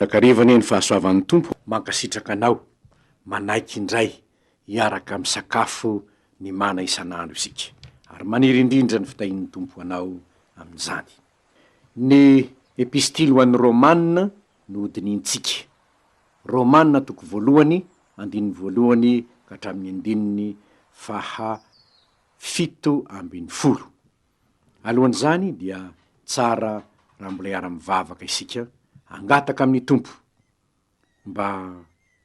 Takariva anie ny fahasoavan'ny Tompo. Mankasitraka anao manaiky indray hiaraka misakafo ny mana isan'andro isika ary maniry indrindra ny fitahian'ny Tompo ho anao amin'izany. Ny Epistily ho an'ny Romana no hodinihintsika. Romana toko voalohany, andininy voalohany ka hatramin'ny andininy faha 17. Alohan'izany dia tsara raha mbola hiara-mivavaka isika hangataka amin'ny Tompo mba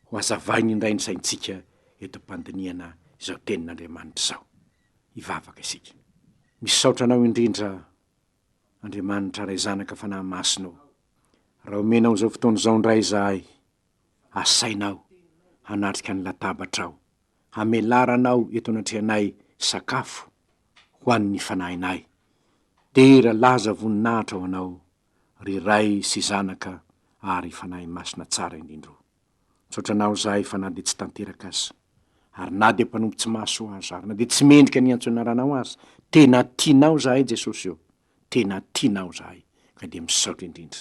ho hazavainy indray ny saintsika eto am-pandinihana izao Tenin'Andriamanitra izao. Hivavaka isika. Misaotra Anao indrindra Andriamanitra Ray Zanaka Fanahy Masina ô, raha omenao izao fotoana izao indray izahay, asainao hanatrika ny latabatrao, hamelaranao eto anatrehanay sakafo ho an'ny fanahinay. Dera, laza, voninahitra ho Anao, ry Ray sy Zanaka ary Fanahy Masina tsara indrindra o. Misaotra Anao izahay fa na dia tsy tanteraka aza, ary na dia mpanompo tsy mahasoa aza, ary na dia tsy mendrika ny hiantso anaranao aza, tena tianao izahay Jesosy o, tena tianao izahay, ka dia misaotra indrindra.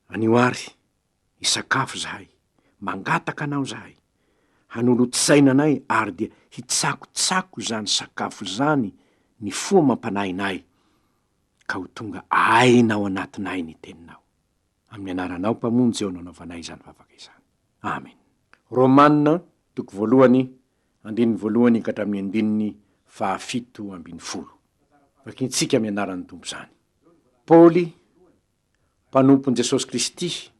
Anio àry, Hisakafo izahay, mangataka anao izahay, hanolotsaina anay ary dia hitsakotsako izany sakafo izany ny fo amam-panahinay ka ho tonga aina ao anatinay ny Teninao. Amin'ny anaranao Mpamonjy eo no anaovanay izany vavaka izany. Amen. Romana, toko voalohany, andininy voalohany ka hatramin'ny andininy fahafito ambinifolo. Vakintsika amin'ny anaran'ny Tompo izany. Paoly, Mpanompon'i Jesosy Kristy,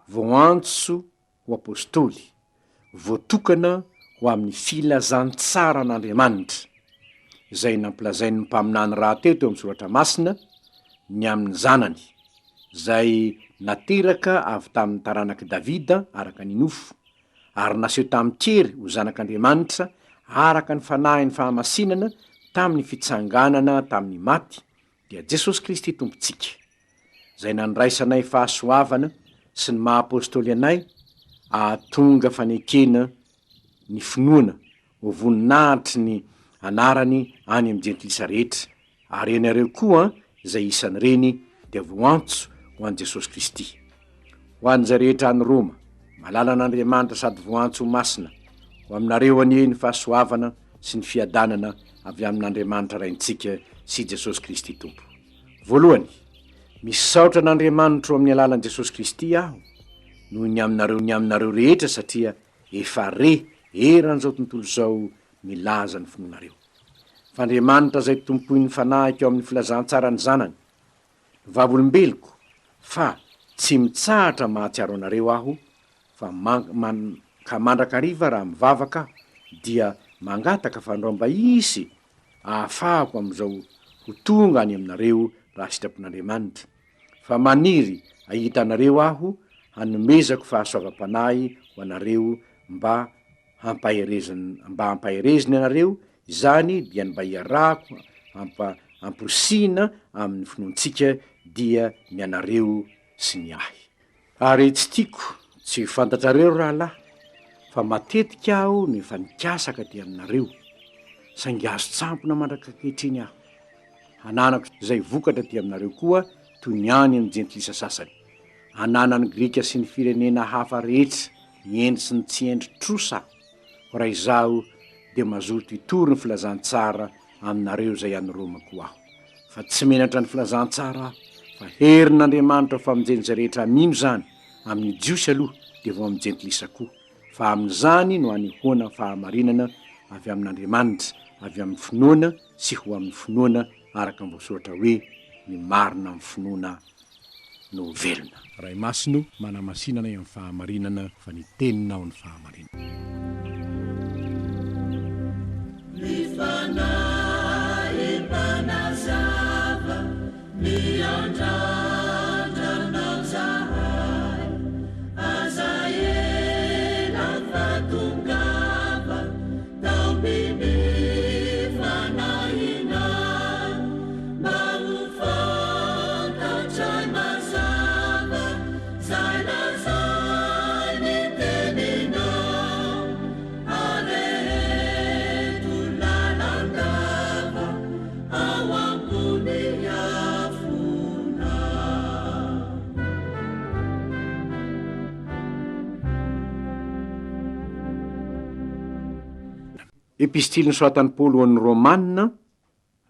voantso ho apostoly, voatokana ho amin'ny filazantsaran'Andriamanitra, izay nampilazain'ny mpaminany rahateo teo amin'ny Soratra Masina ny amin'ny Zanany, izay nateraka avy tamin'ny taranak'i Davida araka ny nofo, ary naseho tamin-kery ho Zanak'Andriamanitra araka ny Fanahin'ny fahamasinana tamin'ny fitsanganana tamin'ny maty, dia Jesosy Kristy Tompontsika, izay nandraisanay fahasoavana sy ny maha Apostoly anay ahatonga fanekena ny finoana ho voninahitry ny anarany any amin'ny jentilisa rehetra, ary ianareo koa izay isan'ireny dia voantso ho an'i Jesosy Kristy. Ho an'izay rehetra any Roma, malalan'Andriamanitra sady voantso ho masina, ho aminareo anie ny fahasoavana sy ny fiadanana avy amin'Andriamanitra Raintsika sy Jesosy Kristy Tompo. Voalohany, misaotra an'Andriamanitro amin'ny alalan'i Jesosy Kristy aho noho ny aminareo ny aminareo rehetra satria efa re eran'izao tontolo izao milaza ny finoanareo. Fa Andriamanitra izay tompoin'ny fanahiko ao amin'ny filazantsara ny Zanany, Vavolombeloko fa tsy mitsahatra mahatsiaro anareo aho fa man ka mandrakariva raha mivavaka aho dia mangataka fandrao mba hisy ahafahako amin'izao ho tonga any aminareo raha sitrapon'Andriamanitra fa maniry ahita anareo aho hanomezako fahasoavam-panahy ho anareo mba hampaherezin mba hampahereziny anareo Izany dia ny mba hiarahako ampa amporisihina amin'ny finoantsika dia ny anareo sy ny ahy. Ary tsy tiako tsy ho fantatrareo ry rahalahy fa matetika aho no efa nikasaka aty aminareo, saingy azon-tsampona mandrak'ankehitriny aho. Hananako izay vokatra aty aminareo koa toy ny any amin'ny jentilisa sasany. Ananan'ny Grika sy ny firenena hafa rehetra ny hendry sy ny tsy hendry trosa aho. Koa raha izaho dia mazoto hitory ny filazantsara aminareo izay any Roma koa aho. Fa tsy menatra ny filazantsara aho, fa herin'Andriamanitra ho famonjena izay rehetra mino izany, amin'ny Jiosy aloha, dia vao amin'ny Jentilisa koa. Fa amin'izany no anehoana fahamarinana avy amin'Andriamanitra, avy amin'ny finoana sy ho amin'ny finoana, araka ny voasoratra hoe, Ny marina amin'ny finoana no ho velona. Ray Masina o, manamasina anay amin'ny fahamarinana fa ny Teninao ny fahamarinana. Ny Fanahy mpanazava miandrandra anao zahay, aza ela fa tongava Tampin'ny fanahinay mba ho fantatray mazava 'zay lazain'ny teninao areheto lalandava ao ambony afonao. Epistily nosoratan'i Paoly ho an'ny Romana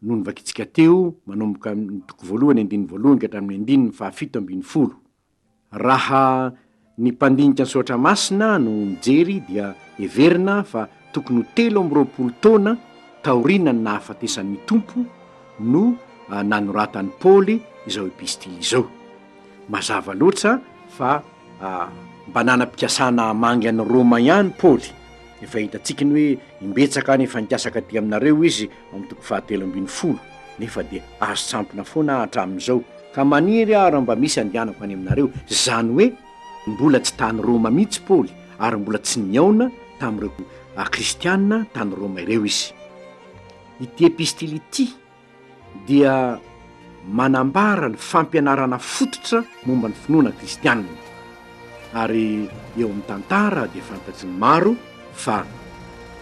no novakintsika teo, manomboka amin'ny toko voalohany andininy voalohany ka hatramin'ny andininy fahafito ambin'ny folo. Raha ny mpandinika ny soratra masina no mijery dia heverina fa tokony ho 23 taona taorianan'ny nahafatesan'ny Tompo no nanoratan'i Paoly izao epistily izao. Mazava loatra fa mba nanam-pikasana hamangy an'i Roma ihany Paoly. Efa hitantsika ny hoe imbetsaka any efa nikasa katy aminareo izy ao amin'ny toko fahatelo ambin'ny folo, nefa dia azo tsampona foana aho hatramin'izao, ka maniry aho raha mba misy andehanako any aminareo. Izany hoe mbola tsy tany Roma mihitsy Paoly ary mbola tsy nihaona tamin'ireo kristiana tany Roma ireo izy. Ity epistily ity dia manambara ny fampianarana fototra momba ny finoana kristianina. Ary eo amin'ny tantara dia fantatry ny maro fa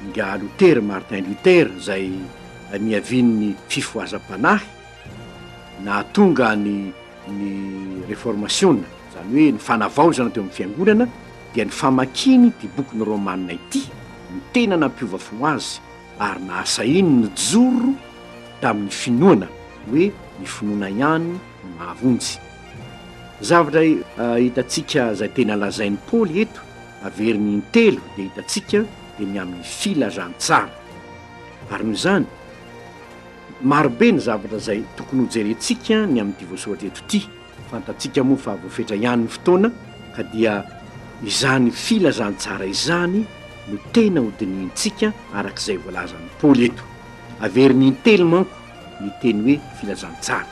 Ingahy Lotera, Martin Luther, izay niavian'ny fifohazam-panahy nahatonga ny ny Reformasiona, izany hoe ny fanavaozana teo amin'ny fiangonana, dia ny famakiany ity bokin'ny Romana ity no tena nampiova fo azy ary nahasahiany nijoro tamin'ny finoana hoe ny finoana ihany no mahavonjy. Zavatra hitantsika izay tena lazain'i Paoly eto, averiny intelo dia hitantsika dia ny amin'ny filazantsara. Ary noho izany, marobe ny zavatra izay tokony hojerentsika ny amin'ity voasoratra eto ity. Fantatsika moa fa voafetra ihany ny fotoana ka dia izany filazantsara izany no tena hodinihintsika araka izay voalazan'i Paoly eto. Averiny intelo manko ny teny hoe filazantsara.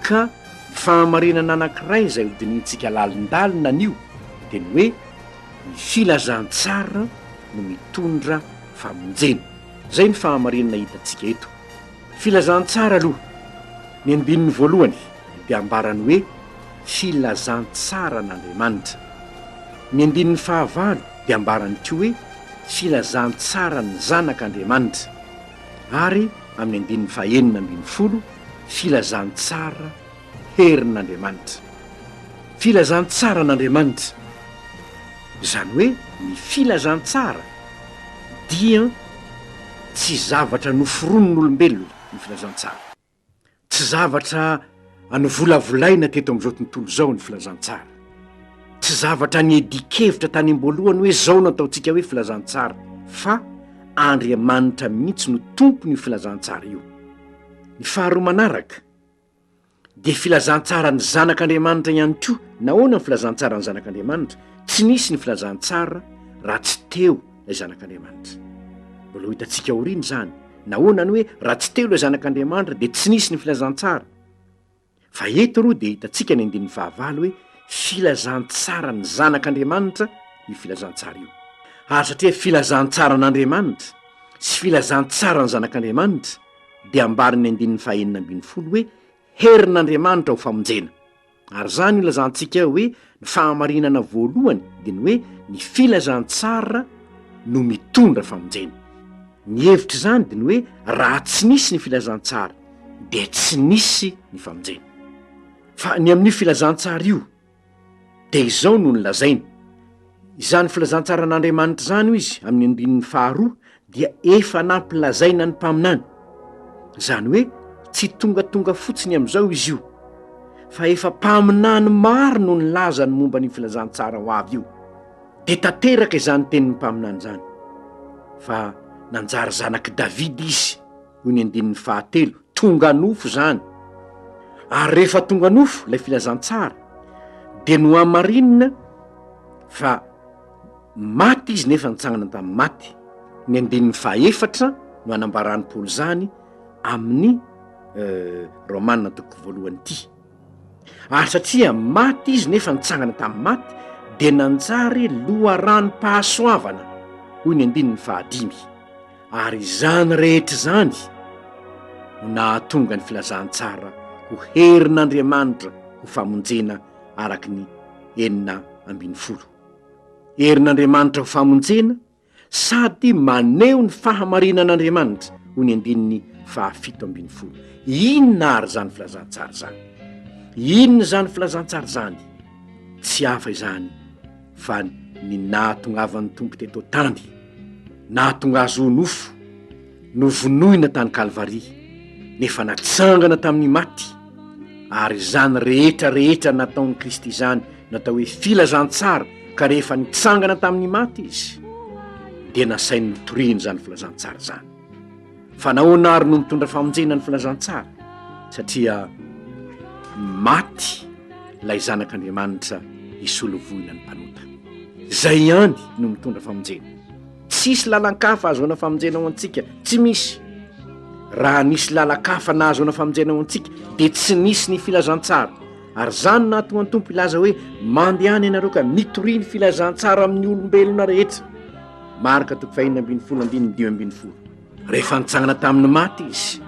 Ka ny fahamarinana anankiray izay hodinihintsika lalindalina anio dia ny hoe ny filazantsara no mitondra famonjena. Izay ny fahamarinana hitantsika eto. Filazantsara aloha, ny andininy voalohany dia ambarany hoe filazantsaran'Andriamanitra. Ny andininy fahavalo dia ambarany koa hoe filazantsaran'ny Zanak'Andriamanitra. Ary amin'ny andininy fahenina ambin'ny folo, filazantsara herin'Andriamanitra. Filazantsaran'Andriamanitra, izany hoe ny filazantsara dia tsy zavatra noforonin'olombelona ny filazantsara. Tsy zavatra novolavolaina teto amin'izao tontolo izao ny filazantsara. Tsy zavatra niadian-kevitra tany am-boalohany hoe izao no ataontsika hoe filazantsara, fa Andriamanitra mihitsy no tompon'io filazantsara io. Ny faharoa manaraka dia filazantsaran'ny Zanak'Andriamanitra ihany koa. Nahoana ny filazantsaran'ny Zanak'Andriamanitra? Tsy nisy ny filazantsara raha tsy teo ilay Zanak'Andriamanitra. Mbola ho hitantsika aoriana izany. Nahoana ny hoe raha tsy teo ilay Zanak'Andriamanitra dia tsy nisy ny filazantsara? Fa eto aloha dia hitantsika ny andininy fahavalo hoe filazantsaran'ny Zanak'Andriamanitra io filazantsara io. Ary satria filazantsaran'Andriamanitra sy filazantsaran'ny Zanak'Andriamanitra dia ambarin'ny andininy fahenina ambin'ny folo hoe herin'Andriamanitra ho famonjena. Ary izany no ilazantsika hoe ny fahamarinana voalohany dia ny hoe ny filazantsara no mitondra famonjena. Ny hevitr'izany dia ny hoe raha tsy nisy ny filazantsara dia tsy nisy ny famonjena. Fa ny amin'io filazantsara io dia izao no nolazainy, Izany filazantsaran'Andriamanitra izany, hoy izy amin'ny andininy faharoa, dia efa nampilazaina ny mpaminany. Izany hoe tsy tongatonga fotsiny amin'izao izy io, fa efa mpaminany maro no nilaza ny momba an'io filazantsara ho avy io. Dia tanteraka izany tenin'ny mpaminany izany, fa nanjary zanak'i Davida izy. hoy ny andininy fahatelo, tonga nofo izany. Ary rehefa tonga nofo ilay filazantsara, dia nohamarinina fa maty izy nefa nitsangana tamin'ny maty. Ny andininy fahaefatra no anambaran'i Paoly izany amin'ny eh, Romana toko voalohany ity. Ary satria maty izy nefa nitsangana tamin'ny maty, dia nanjary loharanom-pahasoavana, hoy ny andininy fahadimy. Ary izany rehetra izany no nahatonga ny filazantsara ho herin'Andriamanitra ho famonjena araka ny 16. Herin'Andriamanitra ho famonjena sady maneho ny fahamarinan'Andriamanitra hoy ny andininy faha-17. Inona àry izany filazantsara izany? Inona izany filazantsara izany? Tsy hafa izany fa ny nahatongavan'ny Tompo teto an-tany, nahatonga Azy ho nofo. Novonoina tany Kalvary, nefa natsangana tamin'ny maty, ary izany rehetra rehetra nataon'i Kristy izany no atao hoe filazantsara, ka rehefa nitsangana tamin'ny maty Izy, dia nasainy notorihiny izany filazantsara izany. Fa nahoana àry no mitondra famonjena ny filazantsara? Satria maty ilay Zanak'Andriamanitra hisolo voina ny mpanota. Izay ihany no mitondra famonjena. Tsisy lalan-kafa ahazoana famonjena ho antsika, tsy misy. Raha nisy lalan-kafa nahazoana famonjena ho antsika, dia tsy nisy ny filazantsara. Ary izany no nahatonga ny Tompo hilaza hoe, Mandehana ianareo ka mitoria ny filazantsara amin'ny olombelona rehetra. Marka toko fahenina ambinifolo andininy 15. Rehefa nitsangana tamin'ny maty izy,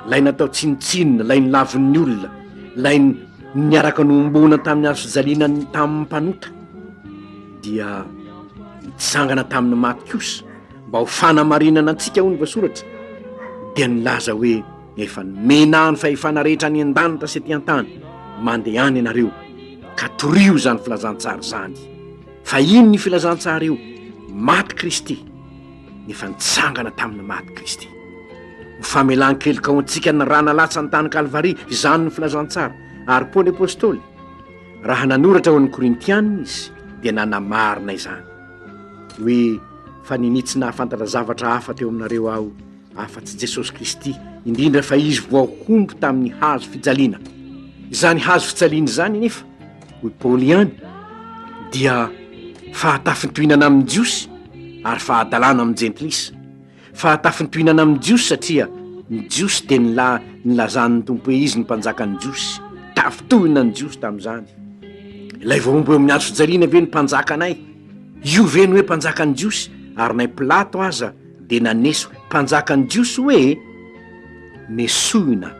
ilay natao tsinontsinona, ilay nolavin'ny olona, ilay niaraka nohomboana tamin'ny hazo fijaliana tamin'ny mpanota, dia nitsangana tamin'ny maty kosa mba ho fanamarinana antsika hoy ny voasoratra, dia nilaza hoe efa nomena ahy ny fahefana rehetra any an-danitra sy aty an-tany, mandehana ianareo ka torio izany filazantsara izany. Fa inona io filazantsara io? Maty Kristy, nefa nitsangana tamin'ny maty Kristy. Ho famelan-keloka ho antsika ny rà nalatsany tany Kalvary, izany no filazantsara. Ary Paoly Apostoly, raha nanoratra ho an'ny Korintiana izy, dia nanamarina izany, hoe, Fa ninia tsy nahafantatra zavatra hafa teo aminareo aho, afa-tsy Jesosy Kristy, indrindra fa Izy voahombo tamin'ny hazo fijaliana. Izany hazo fijaliana izany anefa, hoy Paoly ihany, dia fahatafintohinana amin'ny Jiosy ary fahadalana amin'ny Jentilisa. Fahatafintohinana amin'ny Jiosy satria ny Jiosy dia nila nilazan'ny Tompo hoe Izy no mpanjakan'ny Jiosy. Tafintohina ny Jiosy tamin'izany. Ilay voahombo eo amin'ny hazo fijaliana ve no mpanjakanay? Io ve no hoe mpanjakan'ny Jiosy? Ary na i Pilato aza dia naneso mpanjakan'ny Jiosy hoe, Nesoina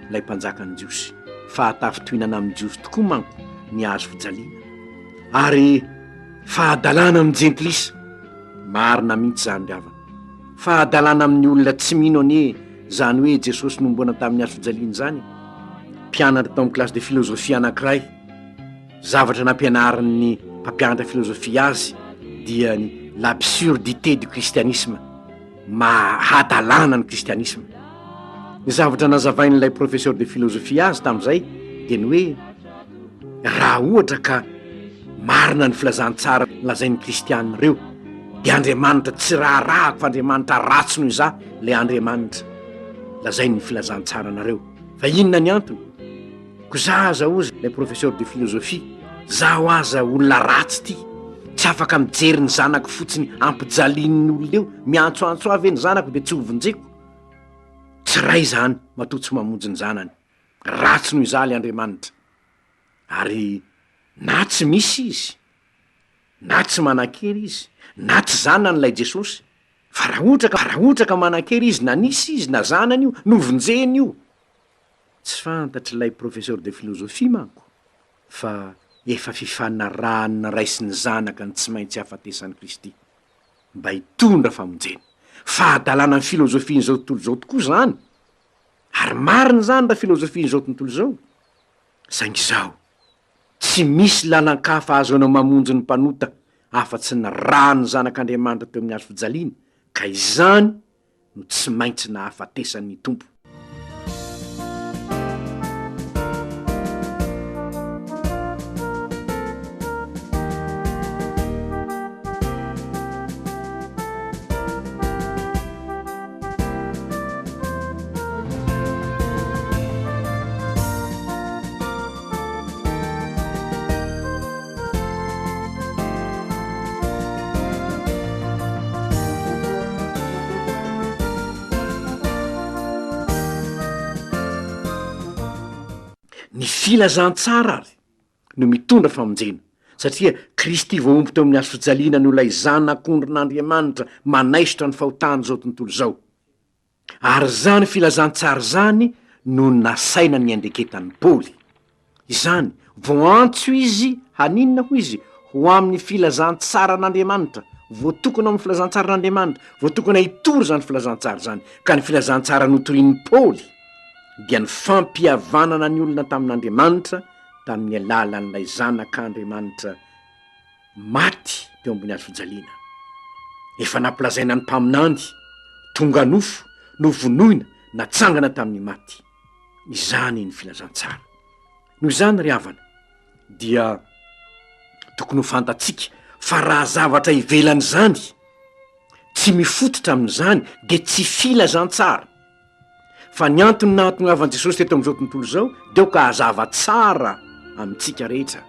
ilay mpanjakan'ny Jiosy. Fahatafintohinana amin'ny Jiosy tokoa manko ny hazo fijaliana. Ary fahadalana amin'ny Jentilisa. Marina mihitsy izany ry havana. Fahadalana amin'ny olona tsy mino anie izany hoe Jesosy nohomboana tamin'ny hazo fijaliana izany e. Mpianatra tao amin'ny classe de philosophie anankiray. Zavatra nampianarin'ny mpampianatra filozofia azy dia ny l'absurdité du christianisme, maha-hadalana ny kristianisma. Ny zavatra nazavain'ilay professeur de philosophie azy tamin'izay dia ny hoe raha ohatra ka marina ny filazantsara lazain'ny kristiana ireo dia Andriamanitra tsy raharahako fa Andriamanitra ratsy noho izaho ilay Andriamanitra lazain'ny filazantsaranareo. Fa inona ny antony? Ko za aza ozy ilay professeur de philosophie, zaho aza olona ratsy ty, tsy afaka mijery ny zanako fotsiny ampijalian'ny olona eo, miantsoantso ahy ve ny zanako de tsy ho vonjeko? Tsy ray zany matoa tsy mamonjy ny zanany, ratsy noho izaho le Andriamanitra, ary na tsy misy izy, na tsy manan-kery izy, na tsy zanany ilay Jesosy, fa raha ohatra ka raha ohatra ka manan-kery izy na nisy izy na zanany io, novonjeny io. Tsy fantatr'ilay professeur de philosophie manko fa efa fifanarahan'ny ray sy ny zanaka ny tsy maintsy hahafatesan'i Kristy mba hitondra famonjena. Fahadalana ny filozofian'izao tontolo izao tokoa izany, ary marina izany raha filozofian'izao tontolo izao, saingy izao, tsy misy lalan-kafa ahazoana mamonjy ny mpanota afa-tsy ny ràn'ny Zanak'Andriamanitra teo amin'ny hazo fijaliana, ka izany no tsy maintsy nahafatesan'ny Tompo. Ny filazantsara ary no mitondra famonjena, satria Kristy voahombo teo amin'ny hazo fijaliana no ilay Zanak'ondrin'Andriamanitra manaisotra ny fahotan'izao tontolo izao. Ary izany filazantsara izany no nasaina niandreketan'i Paoly. Izany, voantso izy haninona hoy izy? Ho amin'ny filazantsaran'Andriamanitra, voatokana ao amin'ny filazantsaran'Andriamanitra, voatokana hitory izany filazantsara izany. Ka ny filazantsara notorian'i Paoly dia ny fampihavanana ny olona tamin'Andriamanitra tamin'ny alalan'ilay Zanak'Andriamanitra maty teo ambony hazo fijaliana. Efa nampilazaina ny mpaminany Tonga nofo, novonoina, natsangana tamin'ny maty. Izany ny filazantsara. Noho izany ry havana, dia tokony ho fantatsika fa raha zavatra ivelan'izany, tsy mifototra amin'izany dia tsy filazantsara. Fa ny antony nahatongavan'i Jesosy teto amin'izao tontolo izao dia aoka hazava tsara amintsika rehetra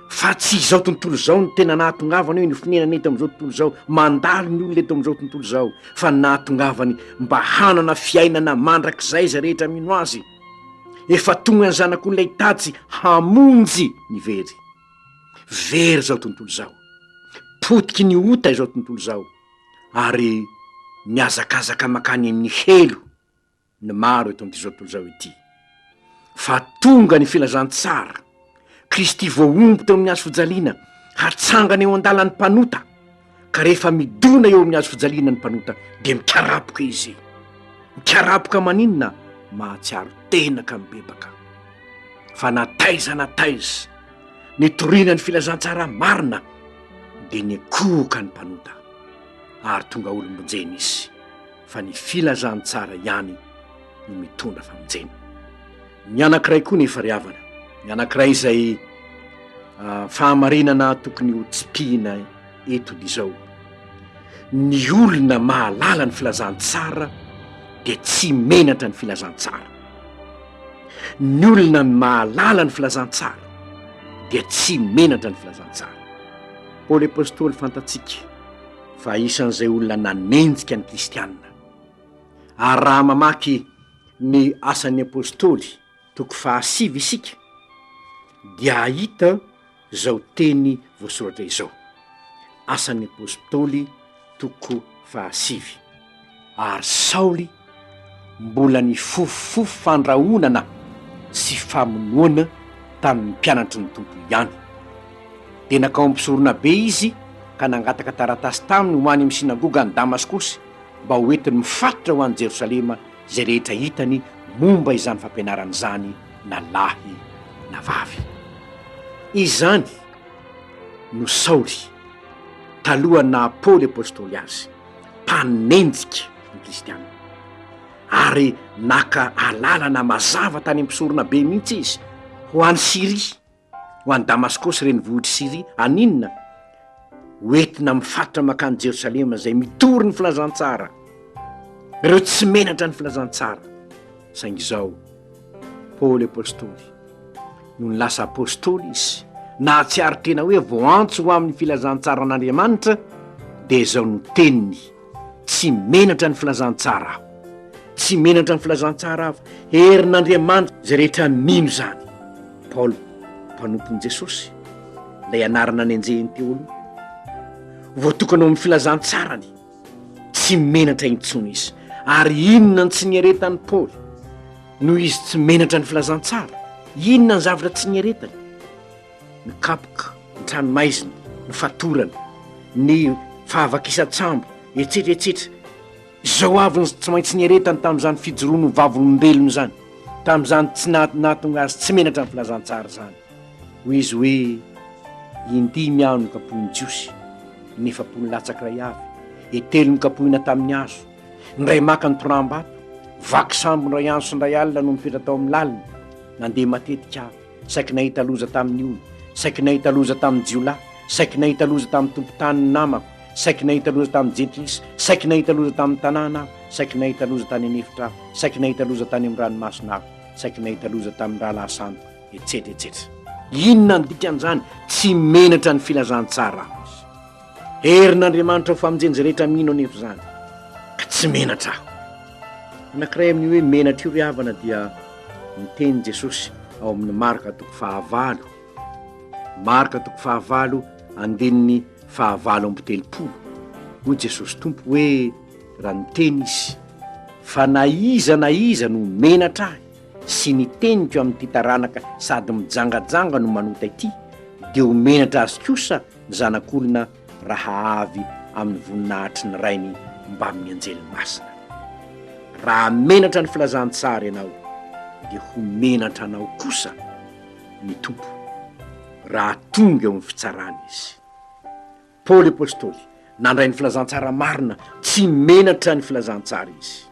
fa tsy izao tontolo izao no tena nahatongavany hoe ny fonenana eto amin'izao tontolo izao, mandalo ny olona eto amin'izao tontolo izao, fa ny nahatongavany mba hanana fiainana mandrakizay izay rehetra mino azy. Efa tonga ny Zanak'olona hitady sy hamonjy ny very. Very izao tontolo izao. Potiky ny ota izao tontolo izao. Ary mihazakazaka mankany amin'ny helo ny maro eto amin'ity izao tontolo izao ity. Fa tonga ny filazantsara, Kristy voahombo teo amin'ny hazo fijaliana, hatsangana eo an-dalan'ny mpanota, ka rehefa midona eo amin'ny hazo fijaliana ny mpanota dia mikarapoka izy. Mikarapoka maninona? Mahatsiaro tena ka mibebaka. Fa na taiza na taiza nitoriana ny filazantsara marina dia nikohoka ny mpanota ary tonga olom-bonjena izy fa ny filazantsara ihany no mitondra famonjena. Ny anankiray koa nefa ry havana, ny anankiray izay fahamarinana tokony ho tsipihina eto dia izao, ny olona mahalala ny filazantsara dia tsy menatra ny filazantsara. Ny olona mahalala ny filazantsara dia tsy menatra ny filazantsara. Paoly Apostoly fantatsika fa isan'izay olona nanenjika ny kristiana. Ary raha mamaky ny Asan'ny Apostoly toko fahasivy isika dia hahita izao teny voasoratra izao, Asan'ny Apostoly toko fahasivy. Ary Saoly mbola nifofofofo fandrahonana sy famonoana tamin'ny mpianatry ny Tompo ihany. Dia nankao amin'ny mpisoronabe izy ka nangataka taratasy taminy ho any amin'ny synagoga any Damaskosy mba ho entiny mifatotra ho any Jerosalema izay rehetra hitany momba izany fampianarana izany na lahy na vavy. Izany no Saoly, talohan'ny naha Paoly apostoly azy, mpanenjika ny kristiana, ary naka alalana mazava tany amin'ny mpisoronabe mihitsy izy ho any Syria. ho any Damaskosy renivohitr'i Syria, haninona? Ho entina mifatotra mankany Jerosalema izay mitory ny filazantsara, ireo tsy menatra ny filazantsara. Saingy izao, Paoly apostoly, nony lasa apostoly izy, nahatsiaro tena hoe voantso ho amin'ny filazantsaran'Andriamanitra, dia izao no teniny, Tsy menatra ny filazantsara aho. Tsy menatra ny filazantsara aho. Herin'Andriamanitra izay rehetra mino izany. Paoly, mpanompon'i Jesosy, ilay anarana nenjehiny teo aloha. Voatokana ao amin'ny filazantsarany. Tsy menatra intsony izy. Ary inona ny tsy niaretan'i Paoly? Noho izy tsy menatra ny filazantsara. Inona ny zavatra tsy niaretany? Ny kapoka, ny tranomaizina, ny fatorana, ny fahavakisan-tsambo, etsetra etsetra. Izao avy ny tsy maintsy niaretany tamin'izany fijoroany ho vavolombelona izany, tamin'izany tsy nahatonga azy tsy menatra ny filazantsara izany. Hoy izy hoe, Indimy aho nokapohin'ny Jiosy, ny 40 latsaka iray avy, intelo nokapohina tamin'ny hazo, indray maka ny toraham-bato, vaky sambo indray andro sy indray alina no nipetra tao amin'ny lalina, nandeha matetika aho. Saiky nahita loza tamin'ny ony, saiky nahita loza tamin'ny jiolahy, saiky nahita loza tamin'ny tompon-tany ny namako, saiky nahita loza tamin'ny jentilisa, saiky nahita loza tamin'ny tanàna aho, saiky nahita loza tany an'efitra aho, saiky nahita loza tany amin'ny ranomasina aho, saiky nahita loza tamin'ny rahalahy sandoka, etsetra etsetra. Inona no dikan'izany? Tsy menatra ny filazantsara aho. Herin'Andriamanitra ho famonjena izay rehetra mino anefa izany, ka tsy menatra aho. Anankiray amin'io hoe menatra io ry havana dia ny tenin'i Jesosy ao amin'ny Marka toko fahavalo. Marka toko fahavalo andininy fahavalo amby telopolo. Hoy Jesosy Tompo hoe raha niteny izy fa na iza na iza no menatra ahy sy ny teniko amin'ity taranaka sady mijangajanga no manota ity dia ho menatra azy kosa ny Zanak'olona raha avy amin'ny voninahitry ny Rainy mbamin'ny anjely masina. Raha menatra ny filazantsara ianao, dia ho menatra anao kosa ny Tompo, raha tonga eo amin'ny fitsarana Izy. Paoly Apostoly. Nandray ny filazantsara marina, tsy menatra ny filazantsara izy.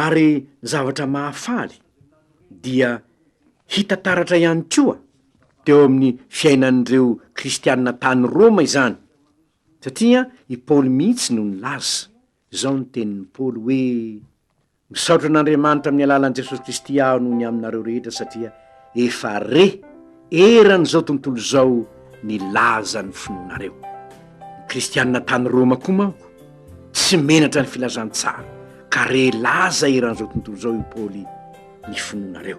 Ary ny zavatra mahafaly dia hita taratra ihany koa teo amin'ny fiainan'ireo kristiana tany Roma izany, satria i Paoly mihitsy no nilaza izao ny tenin'i Paoly hoe, Misaotra an'Andriamanitra amin'ny alalan'i Jesosy Kristy aho noho ny aminareo rehetra satria efa re eran'izao tontolo izao ny lazan'ny finoanareo. Ny kristianina tany Roma koa manko tsy menatra ny filazantsara ka re laza eran'izao tontolo izao i Paoly ny finoanareo.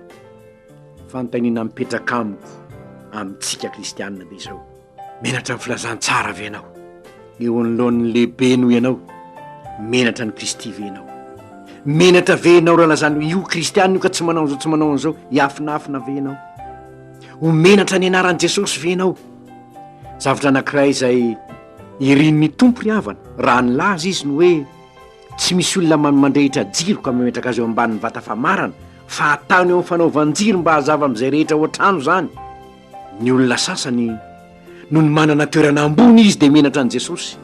Fanontaniana mipetraka amiko amintsika kristianina dia izao. Menatra ny filazantsara ve ianao? Eo anoloan'ny lehibe noho ianao, menatra an'i Kristy ve ianao? Menatra ve ianao raha lazany hoe io kristianina io ka tsy manao an'izao tsy manao an'izao, hiafinafina ve ianao? Ho menatra ny anaran'i Jesosy ve ianao? Zavatra anankiray izay irin'ny Tompo ry havana, raha nilaza izy ny hoe tsy misy olona mandrehitra jiro ka mametraka azy eo ambanin'ny vata famarana, fa ataony eo amin'ny fanaovan-jiro mba hazava amin'izay rehetra ao an-trano izany. Ny olona sasany, nony manana toerana ambony izy dia menatra an'i Jesosy.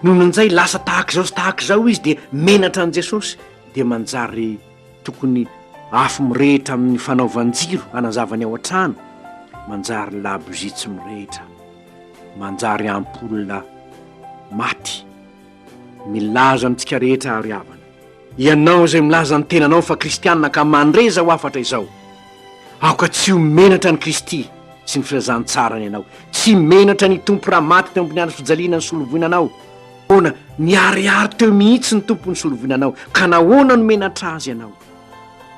Nony injay lasa tahaka izao sy tahaka izao izy dia menatra an'i Jesosy, dia manjary tokony afo mirehitra amin'ny fanaovan-jiro hanazava ny ao an-trano, manjary labozia tsy mirehitra, manjary ampoule maty. Milaza amintsika rehetra ary havana. Ianao izay milaza ny tenanao fa kristiana ka mandre izao hafatra izao, aoka tsy ho menatra an'i Kristy sy ny filazantsarany ianao. Tsy menatra ny Tompo raha maty teo ambony hazo fijaliana nisolo voina anao. Nahoana? Niharihary teo mihitsy ny Tompo nisolo voina anao, ka nahoana no menatra Azy ianao?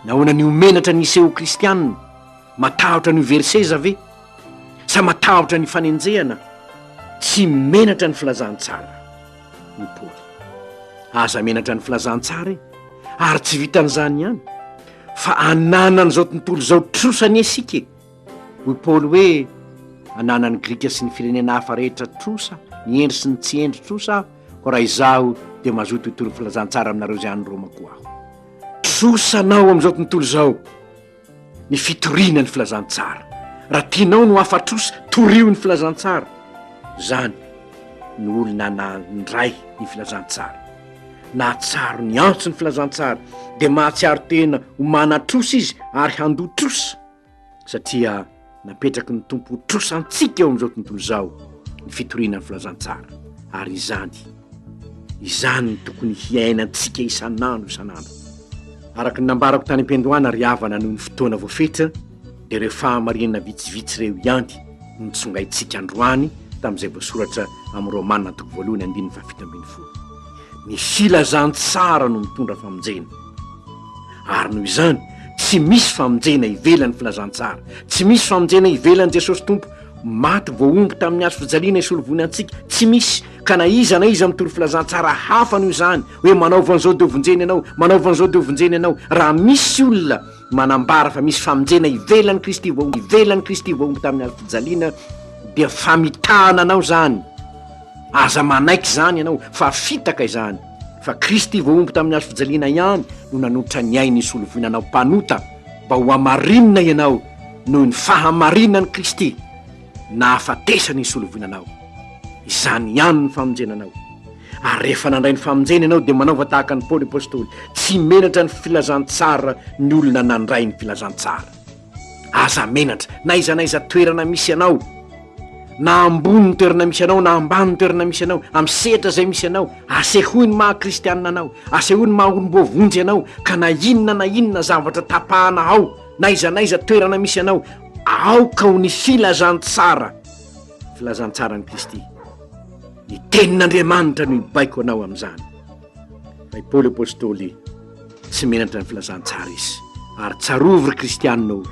Nahoana ny ho menatra ny hiseho ho kristiana? Matahotra ny ho very seza ve? Sa matahotra ny fanenjehana? Tsy menatra ny filazantsara hoy Paoly. Aza menatra ny filazantsara e! Ary tsy vitan'izany ihany, fa ananan'izao tontolo izao trosa anie isika e! Hoy Paoly hoe, Ananan'ny Grika sy ny firenena hafa rehetra trosa, ny hendry sy ny tsy hendry trosa aho, koa raha izaho dia mazoto hitory ny filazantsara aminareo izay any Roma koa aho. Trosa anao amin'izao tontolo izao. ny fitoriana ny filazantsara. Raha tianao ny ho afa-trosa, torio ny filazantsara. Izany no olona nandray ny filazantsara. Nahatsiaro ny antso ny filazantsara, dia mahatsiaro tena ho manan-trosa izy ary handoa trosa, satria Napetraky ny Tompo ho trosa antsika eo amin'izao tontolo izao ny fitoriana ny filazantsara, ary izany, izany no tokony hiainantsika isan'andro isan'andro. Araka ny nambarako tany am-piandohana ry havana noho ny fotoana voafetra dia ireo fahamarinana vitsivitsy ireo ihany no nitsongaintsika androany tamin'izay voasoratra amin'ny Romana toko voalohany andininy faha-17. Ny filazantsara no mitondra famonjena. Ary noho izany, tsy misy famonjena ivelan'ny filazantsara. Tsy misy famonjena ivelan'i Jesosy Tompo, maty voahombo tamin'ny hazo fijaliana hisolo voina antsika. Tsy misy. Ka na iza na iza mitory filazantsara hafa noho izany, hoe manaova an'izao dia hovonjena ianao, manaova an'izao dia hovonjena ianao, raha misy olona manambara fa misy famonjena ivelan'i Kristy voahombo, ivelan'i Kristy voahombo tamin'ny hazo fijaliana, dia famitahana anao izany. Aza manaiky izany ianao, fa fitaka izany. Fa Kristy voahombo tamin'ny hazo fijaliana ihany no nanolotra ny ainy hisolo voina anao mpanota mba ho hamarinina ianao noho ny fahamarinan'i Kristy nahafatesany hisolo voina anao. Izany ihany ny famonjena anao. Ary rehefa nandray ny famonjena ianao dia manaova tahaka an'i Paoly Apostoly, tsy menatra ny filazantsara ny olona nandray ny filazantsara. Aza menatra, na aiza na aiza toerana misy anao, na ambony ny toerana misy anao, na ambany ny toerana misy anao, amin'ny sehatra izay misy anao, asehoy ny maha kristianina anao, asehoy ny maha olom-boavonjy anao, ka na inona na inona zavatra tapahana ao, na aiza na aiza toerana misy anao, aoka ho ny filazantsara, filazantsaran'i Kristy, ny tenin'Andriamanitra no hibaiko anao amin'izany. Fa i Paoly Apostoly tsy menatra ny filazantsara izy. Ary tsarovy ry kristianina o,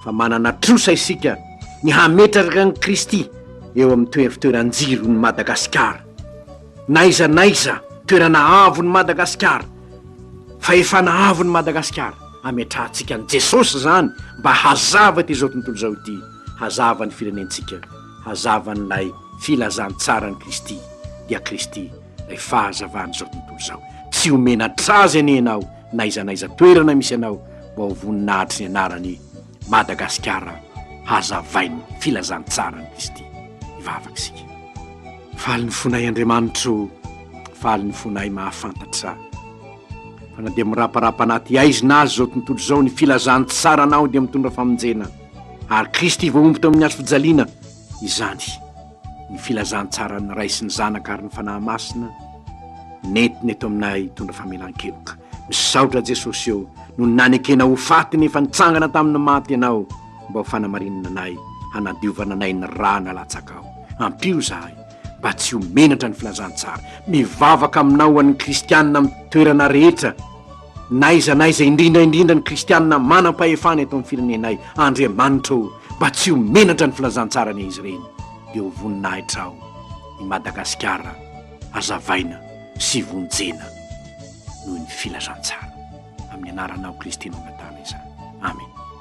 fa manana trosa isika ny hametraka an'i Kristy. eo amin'ny toer fitoeran-jiron'i Madagasikara. N'aiza n'aiza toerana avon'i Madagasikara, fahefana avon'i Madagasikara, ametrahantsika an'i Jesosy izany mba hazava ity izao tontolo izao ity, hazava ny firenentsika, hazava an'ilay filazantsaran'i Kristy, dia Kristy ilay fahazavan'izao tontolo izao. Tsy ho menatra azy anie ianao n'aiza n'aiza toerana misy anao mba ho voninahitry ny anarany Madagasikara hazavain'ny filazantsaran'i Kristy. Hivavaka isika. Faly ny fonay Andriamanitro, faly ny fonay mahafantatra fa na dia miraparapa anaty haizina aza izao tontolo izao, ny filazantsaranao dia mitondra famonjena ary Kristy voahombo teo amin'ny hazo fijaliana izany. Ny filazantsaran'ny Ray sy ny Zanaka ary ny Fanahy Masina nentiny eto aminay hitondra famelan-keloka. Misaotra Jesosy ô, noho ny nanekena ho faty nefa nitsangana tamin'ny maty Ianao mba ho fanamarinana anay, hanadiovana anay ny rà nalatsakao. Ampio izahay mba tsy ho menatra ny filazantsara. Mivavaka aminao ho an'ny kristianina amin'ny toerana rehetra, n'aiza n'aiza, indrindra indrindra ny kristianina manam-pahefana eto amin'ny firenenay. Andriamanitra ô, mba tsy ho menatra ny filazantsara anie izy ireny, dia ho voninahitrao i Madagasikara hazavaina sy vonjena noho ny filazantsara. Amin'ny anaranao Kristy no angatahana.